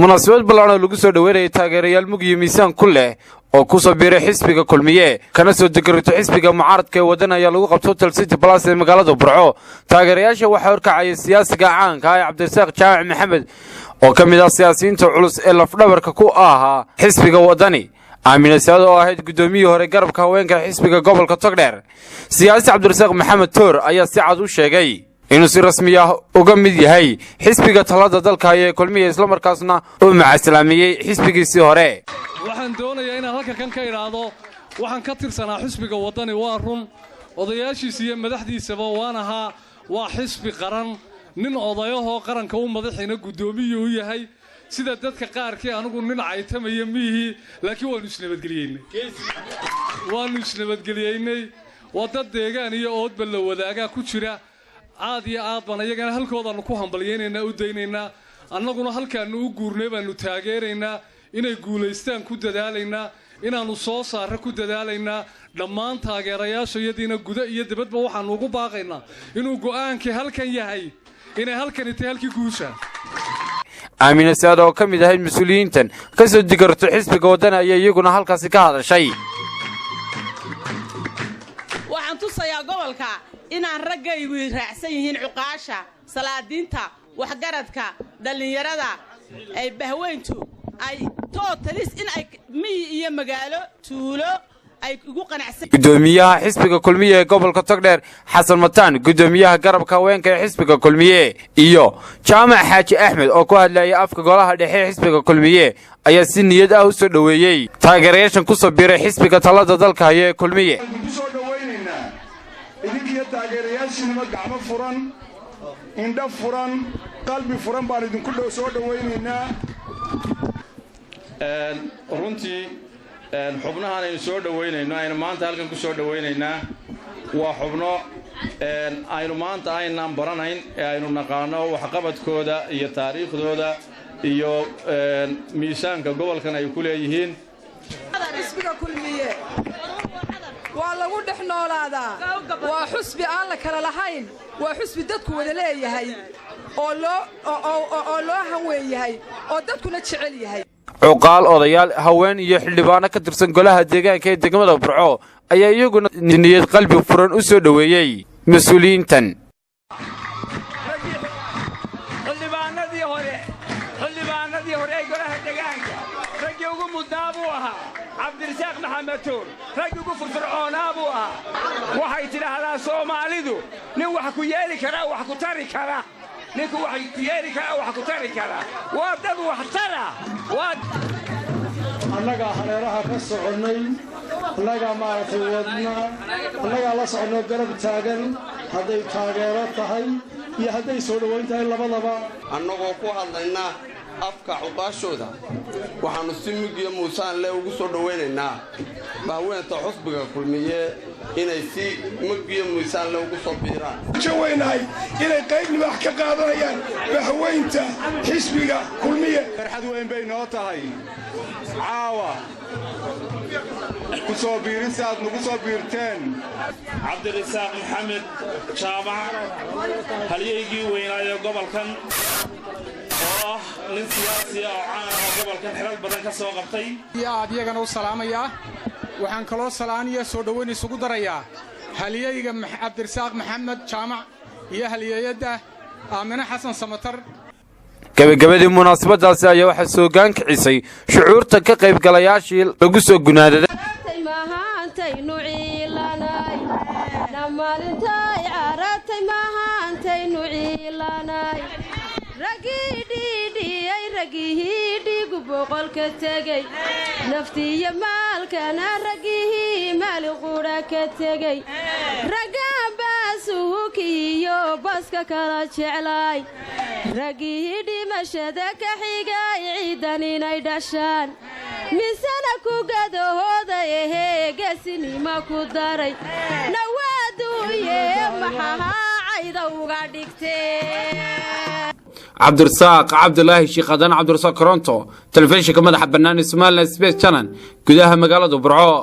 Munaasabad ballaan oo lagu soo dhoweynayay taageerayaal mug iyo miisaan ku leh oo ku soo biiray xisbiga Kulmiye kana soo degarito xisbiga mucaaradka ee Waddan ayaa lagu qabto Hotel City Palace ee magaalada Burco. Taageerayaasha waxaa horkacaya siyaasiga caanka ah ee Cabdirasaaq Jaamac Maxamed, oo ka mid ah siyaasiyiinta culus ee lafdhabarka ku ahaa xisbiga Waddani, Aamina Saad oo ahayd guddoomiyihii hore garabka haweenka xisbiga gobolka Togdheer. Siyaasi Cabdirasaaq Maxamed Toor ayaa si cad u sheegay inuu si rasmi ah uga mid yahay xisbiga talada dalka haya ee Kulmiya, islamarkaasna uu macaslaamiyey xisbigiisii hore. Waxaan doonayaa inaan halka kan ka idhaahdo: waxaan ka tirsanaa xisbiga Waddani, waa run. Odayaashiisa iyo madaxdiisaba waan ahaa. Waa xisbi qaran, nin odayahoo qaranka u madaxiina guddoomiyuu u yahay. Sida dadka qaarkii, anugu nin caytamaya miihii, laakiin waannu isnabadgeliyeynay, waannu isnabadgeliyeynay. Waa dad deegaan iyo oodba la wadaagaa ku jira. Aad iyo aad baan iyagana halkoodaannu ku hambalyaynaynaa, u daynaynaa. Annaguna halkaannu u guurnay baannu taageeraynaa, inay guulaystaan ku dadaalaynaa, inaannu soo saarro ku dadaalaynaa. Dhammaan taageerayaasha iyadiina guda iyo dibadba waxaannu ugu baaqaynaa inuu go'aankii halkan yahay, inay halkani tahay halkii guusha. Aamina Saad oo ka mid ahayd mas-uuliyiintan ka soo digarto xisbiga Waddani ayaa iyaguna halkaasi ka hadashay. Waxaan tusayaa gobolka inaan raggaygu raacsan yihiin, cuqaasha, salaadiinta, waxgaradka, dhallinyarada, ay bahweyntu ay totally in ay miyi iyo magaalo, tuulo ay ugu qanacsan. Gudoomiyaha xisbiga Kulmiye ee gobolka Togdheer, Xasan Mataan, gudoomiyaha garabka haweenka ee xisbiga Kulmiye, iyo Jaamac Xaaji Axmed oo ku hadlayay afka golaha dhexe ee xisbiga Kulmiye ayaa si niyad ah u soo dhoweeyey taageerayaashan ku soo biiray xisbiga talada dalka haya ee Kulmiye. Ku soo dhowaynaynaa idinkiyo taageerayaashiinaba gacmo furan, indho furan, qalbi furan baan idinku soo dhowaynaynaa. Runtii xubnahan aynu soo dhowaynayno, aynu maanta halkan ku soo dhowaynaynaa, waa xubno aynu maanta aynaan baranayn ee aynu naqaano waxqabadkooda iyo taariikhdooda iyo miisaanka gobolkan ay ku leeyihiin. Xisbiga Kulmiye waa lagu dhex noolaadaa. Waa xusbi aan la kala lahayn, waa xusbi dadku wada leeyahay oo loo hanweyn yahay oo dadkuna jecel yahay. Cuqaal, odayaal, haween iyo xildhibaano ka tirsan golaha deegaanka ee degmada Burco ayaa iyaguna niyad qalbi furan u soo dhoweeyey mas-uuliyiintan. Xildhibaanadii hore ee golaha deegaanka raggii ugu mudnaa buu ahaa Cabdirasaaq Maxamed Tuur, raggii ugu firfircoonaa buu ahaa. Waxay tidhaahdaa Soomaalidu: "Nin wax ku yeeli karaa wax ku tari kara, ninku wax ku yeeli karaa wax ku tari karaa." Waa dad wax tara, waa Annagaa hareeraha ka soconnay, annagaa maaragtay wadna, annagaa la soconnoo garab taagan, hadday taageero tahay iyo hadday soo dhowayn tahay labadaba. Annagoo ku hadlayna afka cuqaashooda, waxaannu si mug iyo muusaan le ugu soo dhowaynaynaa bahweenta xusbiga Kulmiye inay si mug iyo muusaan le ugu soo biiraan. Weynahay inay qayb libaax ka qaadanayaan bahweynta xisbiga Kulmiye. Farxad weyn bay noo tahay caawa ku soo biirista aad nagu soo biirteen. Cabdirasaaq Maxamed Jaamac, halyaygii weynaayo gobolkan, oo ah nin siyaasiya oo caan ah oo gobolkan xilal badan ka soo qabtay. Aad iyagana u salaamayaa. Waxaan kaloo salaaniya soo dhowayn isugu darayaa halyayga Cabdirasaaq Maxamed Jaamac iyo halyeeyadda Aamine Xasan Samatar. Gabagabadii munaasabadaasi ayaa waxaa soogaan kicisay shucuurta ka qaybgalayaashii lagu soo gunaadaday. Mahantaynu ciilanay namaalintay caratay, mahantaynu ciilanay raggii dhiidhiyey, raggihii dhiigu boqolka tegey, naftiiyo maalkana raggihii maali qudha ka tegey, raggaan baasuhukiiyo baska kala jeclaay, raggihii dhimashada ka xigay ciidan inay dhashaan, misena ku gadahooda ehee geesinima ku daray nawaaduuye, maxahaa cayda uga dhigtee? Cabdirasaaq Cabdulaahi Shiikhadan, Cabdirasaaq Koronto, telefishinka madaxa bannaan ee Somaliland Space Channel, gudaha magaalada Burco.